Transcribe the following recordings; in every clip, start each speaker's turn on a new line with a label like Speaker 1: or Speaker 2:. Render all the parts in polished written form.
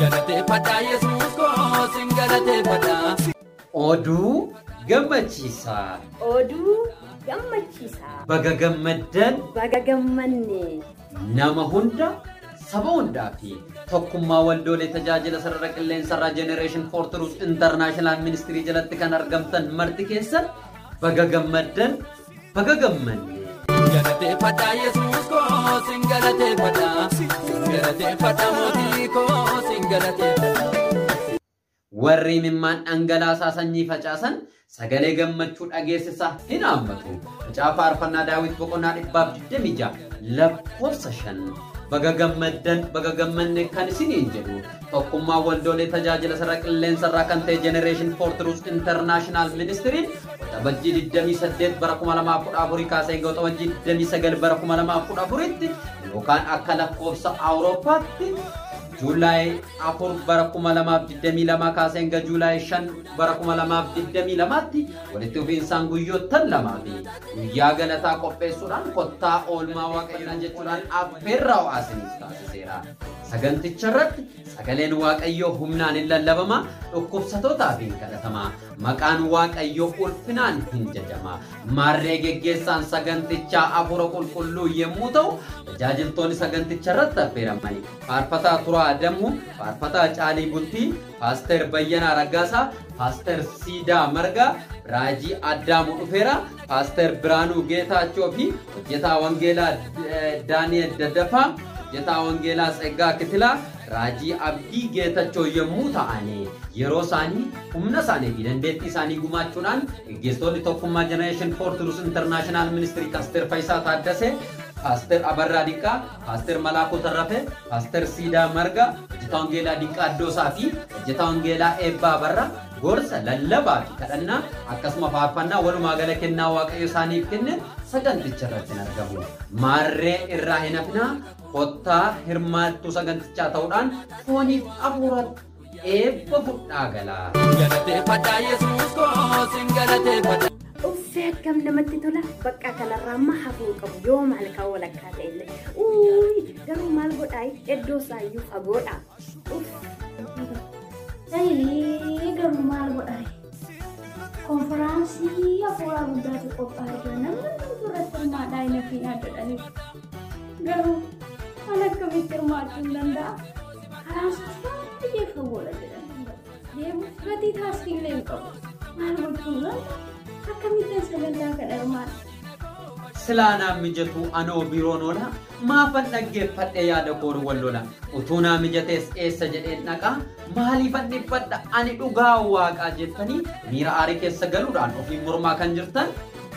Speaker 1: Galateeffadhaa Yesuus koo sin galateeffadhaa.
Speaker 2: Oduu gammachiisaa.
Speaker 3: Oduu gammachiisaa.
Speaker 2: Baga gammaddan.
Speaker 3: Baga gammanne.
Speaker 2: Nama hunda, saba hundaa fi tokkummaa waldoolee tajaajila sarara qilleensarraa Generation for Truth International Ministry jalatti kan argamtan marti keessan baga gammaddan, baga gammanne.
Speaker 1: Galateeffadhaa Yesuus koo sin galateeffadhaa. Galateeffadhaa mootii koo sin galateeffadhaa.
Speaker 2: Warri imimmaan dhangalaasaa sanyii facaasan sagalee gammachuu dhageessisaa hin haammatu. Macaafa Faarfannaa Daawit boqonnaa 126 lakkoofsa 5. Baga gammaddan, baga gammanne kan isiniin jedhu tokkummaa waldoolee tajaajila sarara qilleensarraa kan ta'e Generation for Truth International Ministry Waxabajjii 28 bara 2014 kaasee hanga Waxabajjii 29 bara 2014tti yookaan akka lakkoofsa Awurooppaatti Juulaay 4 bara 2022 kaasee hanga Juulaay 5 bara 2022tti walitti fufiinsaan guyyoottan lamaa fi guyyaa galataa qopheessuudhaan kottaa oolmaa waaqayyoon jechuudhaan affeerraa ho'aa isiniif taasiseera. Saganticha irratti sagaleen Waaqayyoo humnaan hin lallabama, dhukkubsatootaaf hin kadhatama, maqaan Waaqayyoo ulfinaan hin jajama. Maarree geggeessaan sagantichaa Hafuura Qulqulluu yommuu ta'u, tajaajiltoonni saganticha irratti affeeramani Faarfataa Turaa Adamuu, Faarfataa Caalii Bultii, Paaster Bayyanaa Raggaasaa, Paaster Siidaa Margaa, Raajii Addaamuu Dhufeera, Paaster Biraanuu Geetaachoo fi hojjetaa Wangeelaa Daani'el Daddafaa, hojjetaa Wangeelaa Tseggaa Kitilaa, Raajii Abdii Geetachoo yommuu ta'an, yeroo isaanii, humna isaanii fi dandeettii isaanii gumaachuudhaan geggeessitoonni tokkummaa Generation for Truth International Ministry Paaster Fayisaa Taaddasee, Paaster Abarraa Dinqaa, Paaster Malaakuu Tarrafee, Paaster Siidaa Margaa, hojjetaa Wangeelaa Dinqaa Addoosaa fi hojjetaa Wangeelaa Eebbaa Abarraa gorsa, lallabaa fi kadhannaa akkasuma faarfannaa walumaa gala kennaa Waaqayyo isaaniif kenne saganticha irratti hin argamu. Maarree irraa hin hafinaa, kottaa hirmaattuu sagantichaa ta'uudhaan fooniif hafuuratti eebba fudhaa galaa.
Speaker 1: Galateeffadhaa Yesuus koo sin galateeffadhaa.
Speaker 3: Uffee akkam namatti tola. Bakka kanarraa amma hafuu hin qabu yoo maal kan walakkaa ta'e illee. Uuyi garuu maal godhaa iddoo isaayyuu fagoodha. Uff.
Speaker 4: Ayii garuu maal godhaa? Konfiraansii hafuuraa guddaatu qophaa'ee jira. Namni hundumtuu irratti hirmaadhaa hin hafiinaa jedhanii. Garuu an akkamitti hirmaachuu hin danda'a? Karaan isaas baay'ee fagoodha jedhanii. Deemuuf gatii taaksii illee hin qabu. Maal gochuun danda'a? Akkamittan sagantaa kana hirmaadha?
Speaker 2: Silaa naan mijatu anoo biroon oola, maafan dhaggeeffadhe yaada koon wal lola. Utuu naa mijatees eessa jedheen dhaqa, maaliifan dhiphadha ani dhugaa waaqaa jettanii miira aarii keessa galuudhaan ofiin mormaa kan jirtan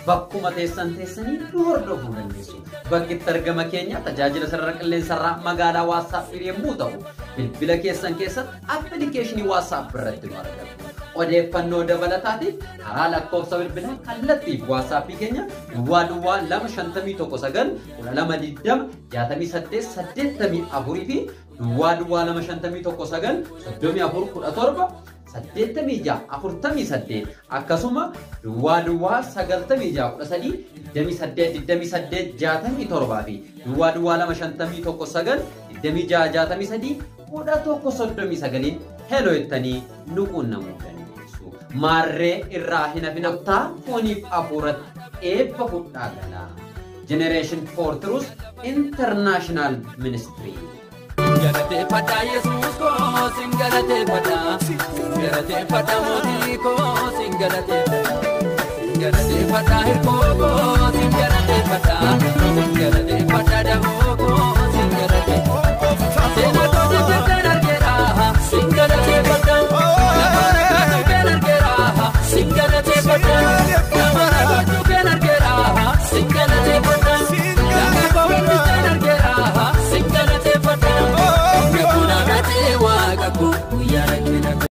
Speaker 2: bakkuma teessan teessanii nu hordofuu dandeessu. Bakki itti argama keenya tajaajila sarara qilleensarraa magaalaa WhatsApp yommuu ta'u, bilbila keessan keessatti appilikeeshinii WhatsApp irratti nu argattu. Odeeffannoo dabalataatiif karaa lakkoofsa bilbilaa kallattiif WhatsApp keenya duwwaa duwwaa 2 51 9 12 20 68 84 fi duwwaa duwwaa 2 51 9 34 17 86 48 akkasuma duwwaa duwwaa 96 13 28 28 67 fi duwwaa duwwaa 2 51 9 26 63 11 39 heloo jettanii nu quunnamuu dandeessu. Maarree irraa hin hafin, kottaa fooniif hafuuratti eebba fudhaa galaa. Generation for Truth International Ministry.
Speaker 1: Galateeffadhaa Yesuus koo sin galateeffadhaa. Galateeffadhaa mootii koo sin galateeffadhaa. Galateeffadhaa hirkoo koo.